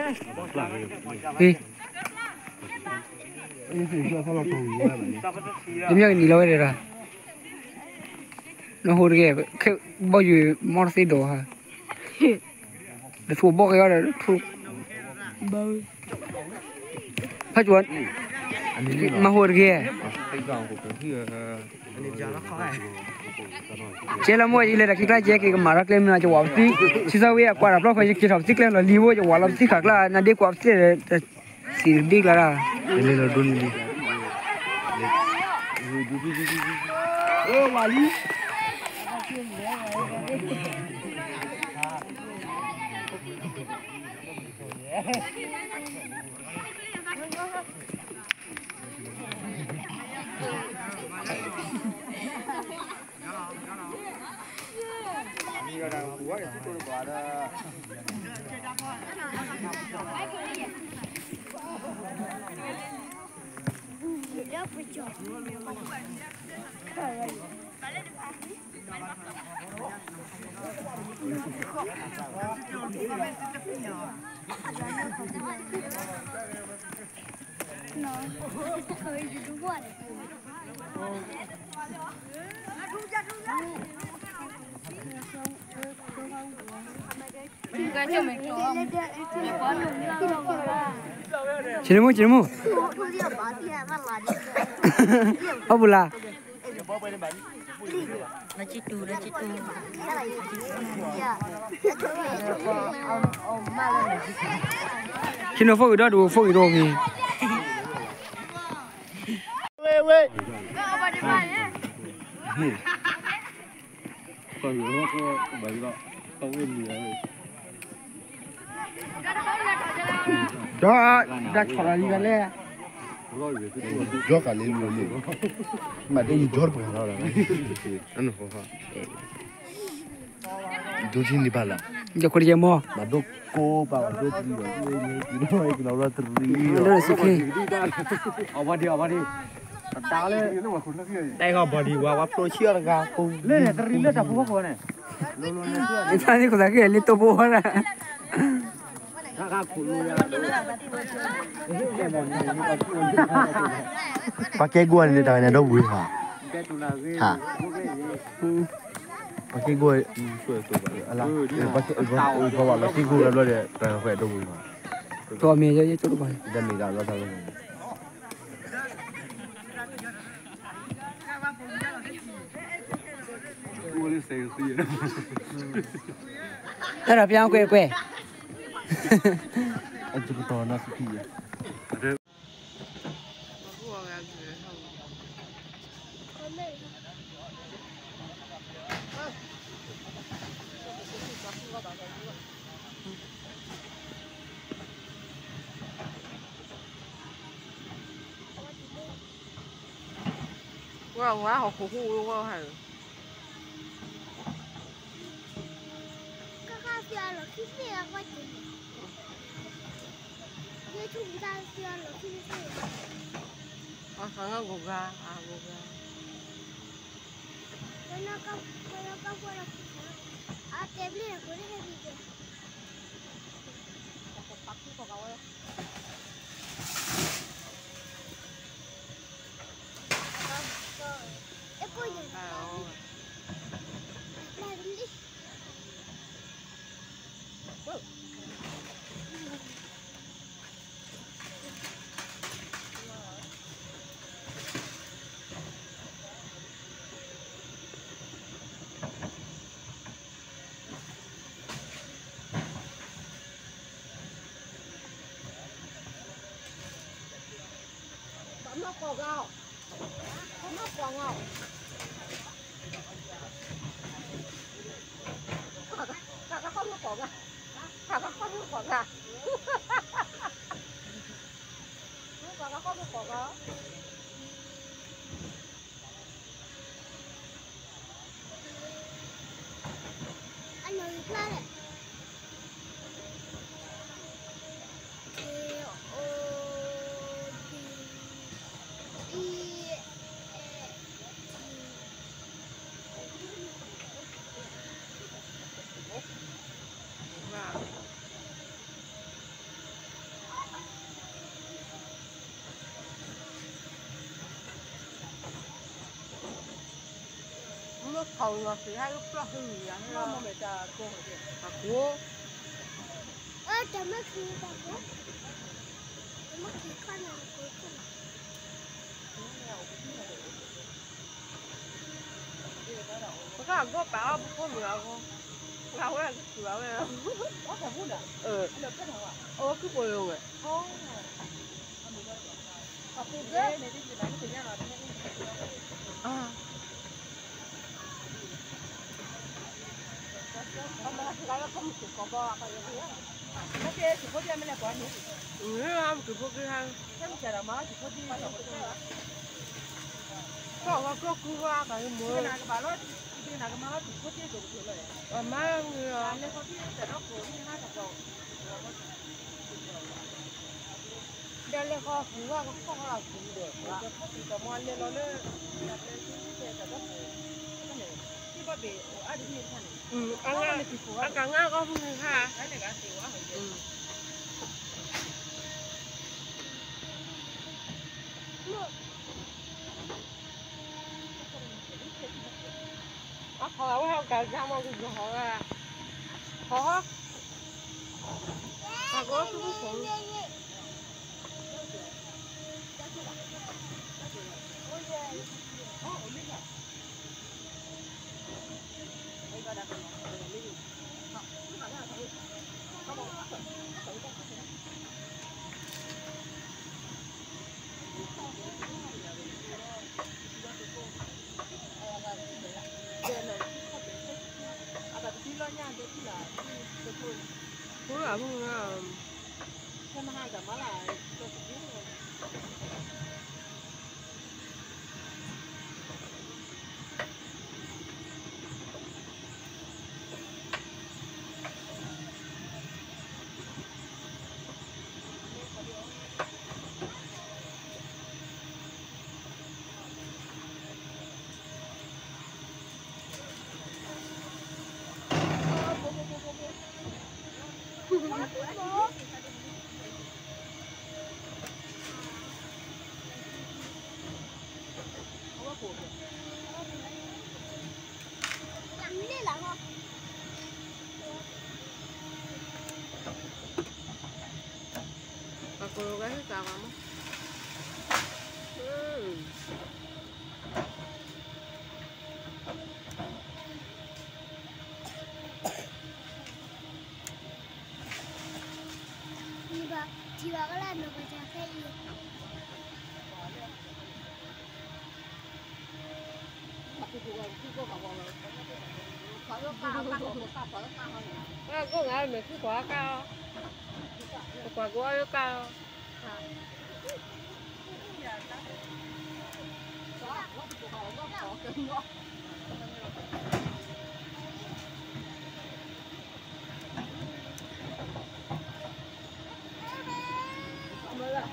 တမ့ၢ်ကနံၤလီၤဝဲဒၣ်, နဟိတက့ၢ်, ခဲဘီယူၤမီတသ့ဒီးဧါ, တထိးဘီက့ၤအီၤဒီး, ဖးကၠီ, မၤဟိတက့ၢ်. ကဲလၢမိၢ်အံၤလဲၤတၢ်ခံကျါကဲက့ၤကမၤထီၣ်ကျဲမနုၤ ယဝၤပသံ, ဆံသၢဝံၤအကွၢ်တၢ်ဖျီၣ်ခွဲး ယက့ၤထီၣ်ပသံကျဲလီၤလံၤဝဲ ယဝၤလီၤပသံခးကျါ နဒ့ကွၢ်ပသံဒီး, သံတဒ့ကျါဒၣ်, လဲၤလီၤဒိနံၤလံ. ဆ့ၣ်နီၤမူ ဆ့ၣ်နီၤမူ, အီၣ်ပူၤလၢ် ဆ့ၣ်နီၤဖိဂ့ၤဒီးတအိၣ် ဖိဂ့ၤတအိၣ်မ့ၢ်, ဝဲဝဲ ဒီး ဒီးဆီၣ်လီၤလံဝဲလဲၣ်, ဒီးကလ့လံ, မ့ၢ်တယံာ်ဒီတပှၤလီၤ, ဒိထံန့ၣ်ဘၣ်လီၤ, ယခိၣ်တယဲၢ်မီၢ်, မၤဒိကိးပာ်ဝဲဒိပျံၤဝဲ, ကလီၤတရံး, အဝဲဒၣ် အဝဲဒၣ်, တၢ်လၢ တၢ်ဂီၤဘီဒံးဝဲ ဝဲဖျိဆံအီၤတဂၤ, လၢတရံးလၢတၢ်ဖိဃီန့ၣ်, တၢ်န့ၣ်ခိၣ်သးက့ၤလံတိၢ်ဘိဝဲဒၣ် ပှၤကဲဂီၤန့ၣ် တၢ်န့ၣ်ဒီပုၢ်ဝဲၢ်ဟါ, ဟါ, ပှၤကဲဂီၤ, ပှၤကဲဂီၤဝဲလီၤ ကဲဂီၤဝဲဘျီဒီး တၢ်ဃဲဒီပုၢ်ဝဲၢ်ဟါ, တမ့ၢ်လီၤတၢ်လီၤ, တၢ်ဒီးပျၢ်ကွဲးကွဲး, အကပတီၢ်နီၤစဖံးယဲၢ် ဝဲဝဲဟီၣ်ခိၣ်ဟူးဝဲဟဲ, အဂီၢ်ဂၤ, အဂီၢ်ဂၤ, အတဲဘျီ ထီၣ်ဂီၤသ့ၣ်ဟဲကပျီၢ်ဟံၣ်ယၤန့ၣ်လီၤ, တၢ်ကိၢ်, တၢ်မ့ၢ်ခံ, တၢ်ကိၢ်, တၢ်မ့ၢ်ခံခီန့ၣ်, ပကဂီၢ်ပာ်အီၣ်ပဖိမုၣ်အဂီၢ်, အဝဲကတုၤအဝဲ, အဝဲခုပိာ်လိာ်ဝဲ မၤလီၤ, ဒီးလဲၤဃီၤပူၤဝဲကခီၣ်ဃီၤပူၤဒီး, အကငါကီၢ်ဖုန့ၣ်ခါ, အခိးဝဲဟဲကၤကါမီၢ်ကဂီၤဟီဝဲ, ဟီ, ဟီကီၢ်ဖုခိၣ် အကရူၢ်ကဟ့ၣ်ကၤမး, ထံၣ်ဘၣ်ကလၢ်နီၢ်ကစၢ်ခဲအံၤ ပှၤကိးဂၤမဲာ်ခုၣ်ကွၢ်ကၢ်အီၤ, ပကွၢ်ကိးအီၤယိကၢ်အီ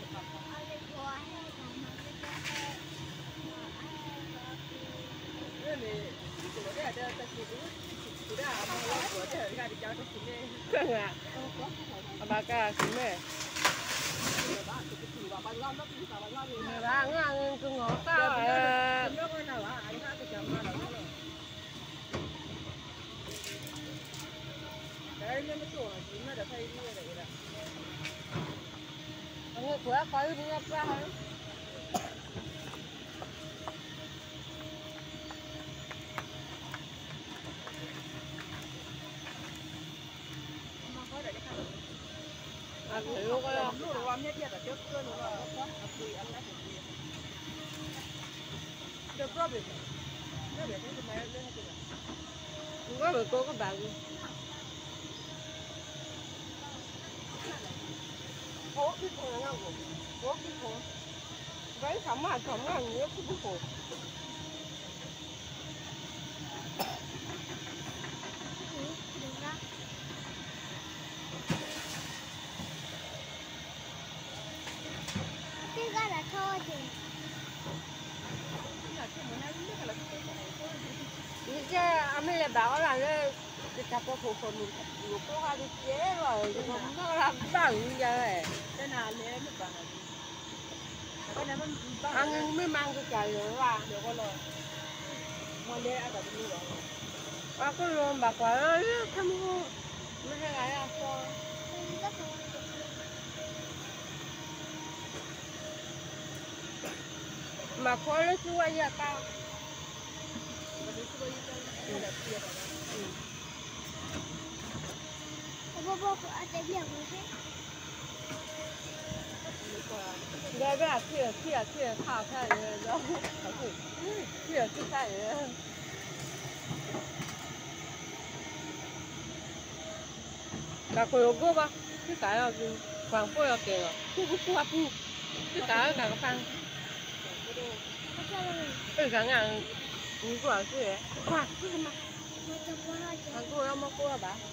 ၤ, ကွၢ်ဘုဃီဂၤ, အဘၣ်ကါစံးမဲာ်, ဘၣ်ငါကငီၤကၢ်ဝဲ, အဝဲကွၢ်ခီအံၤန့ၣ်ပှၢ်ဟီ, အကလုၢ်ကလီၤ, ဒီးပျီဘ့ၣ်, ဘ့ၣ်ကိကဘၣ်ဂ့ၤ, အိၣ်ခံခိၣ်, အိၣ်ခံခိၣ်, ဘၣ်ဆၣ်မၤထီၣ်မၤနုာ်အိၣ်ခံခိၣ် တဂၤလၢထီၣ်ဝဲက့ၤ, တၢ်အီၣ်ဒၣ်လၢ ကတၢ်ပီခိၣ်ခိၣ်နူာ် နူာ်ကိးဂၤဒုးကဲလီၤ မၤလၢဘၣ်ဂုၤယၤဝဲ အမ့ၢ်မၤကစၢ်ယွၤဘၣ် ပှၤကလိဘၣ်ကွၢ်လီၤ ခဲမူ မ့ၢ်ဟဲဂၤယၤသီ မၤခိလၢသူဝဲယဲၢ်ကါ ဒီးဘၣ်အခံအခံအခံအခါအခါန့ၣ်ဒီး အခံအခံခါန့ၣ် တၢ်ကိၢ်ယိၤကိၢ်ဘၣ် သုကးလီၤက့ၤ ပှၤကပိၢ်လီၤကဲၤလီၤ ပူၤပူၤပူၤပူၤ သုကးလီၤတၢ်ကပၤ အဲၣ်ကၤငါ ဝံၤကွၢ်သု ကွၢ် မၤကိၢ်လီၤမၤကိၢ်လီၤဘၣ်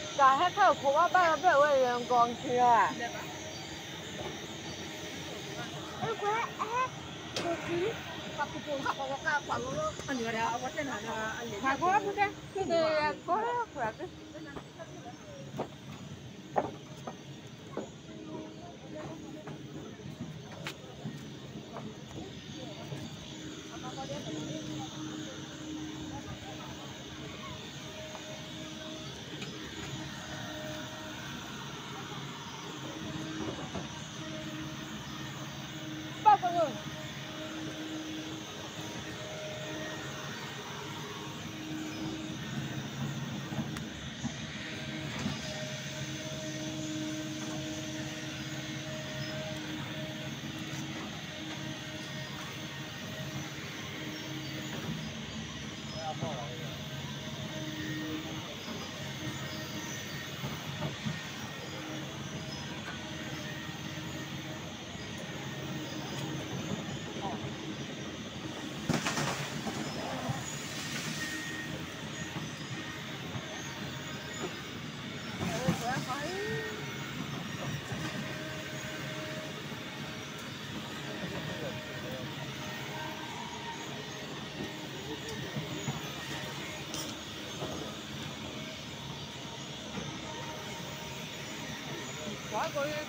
တၢ်ဟဲခၢၣ်ဖိဘၣ်ဘၣ်ဘၣ်ဝဲ ယံၤကီၢ်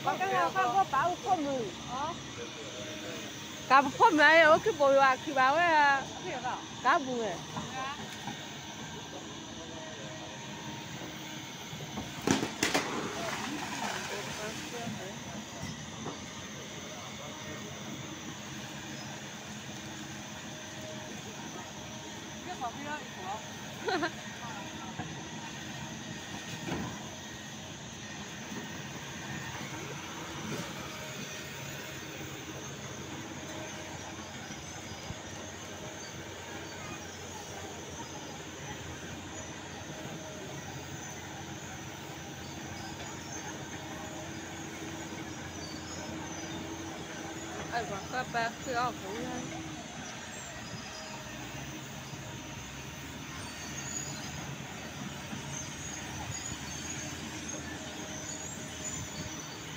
ခံလီၤဧါ ကါပဖိမုၣ်အံၤ အိၣ်ခံဘိယွၤခံဘၣ်ဝဲ ကါပူၤဝဲ အပှၤဃၢပှၤဃုအီၣ်ပူၤ ဟီ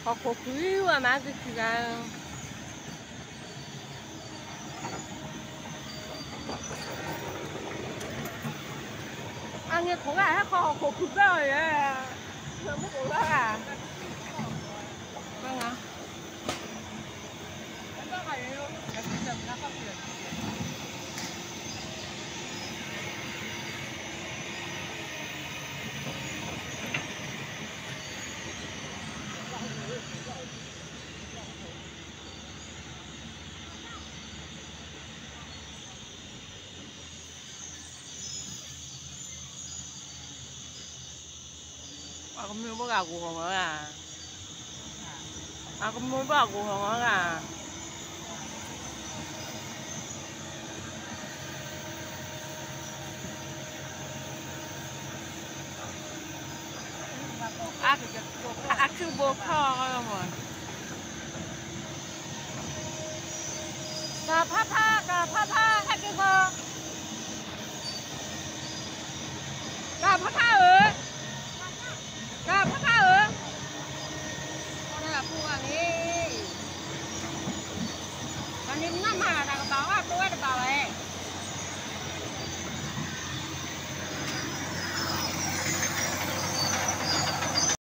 ၣ်ခိၣ်ခုၣ်ဝဲမၤက့ၤခံဂၤ အန့ၣ်ခိၣ်ဂၤဟဲခီဟီၣ်ခိၣ်ခုၣ်ဘၢအီၤယဲ မုၢ်ခိၣ်ဂၤဂၤ ဘၣ်ငါ အကမ့ၢ်ဘၣ်ဂၤကိၢ်ဟီၣ်မးဂၤ, အကမ့ၢ်ဘၣ်ဂၤကိၢ်ဟီၣ်မးဂၤ, အထုဘိခီၣ်, တၢ်ဖးဖး တၢ်ဖးဖး ဟဲက့ၤဃီ, တၢ်ဖးဖးဧၢ,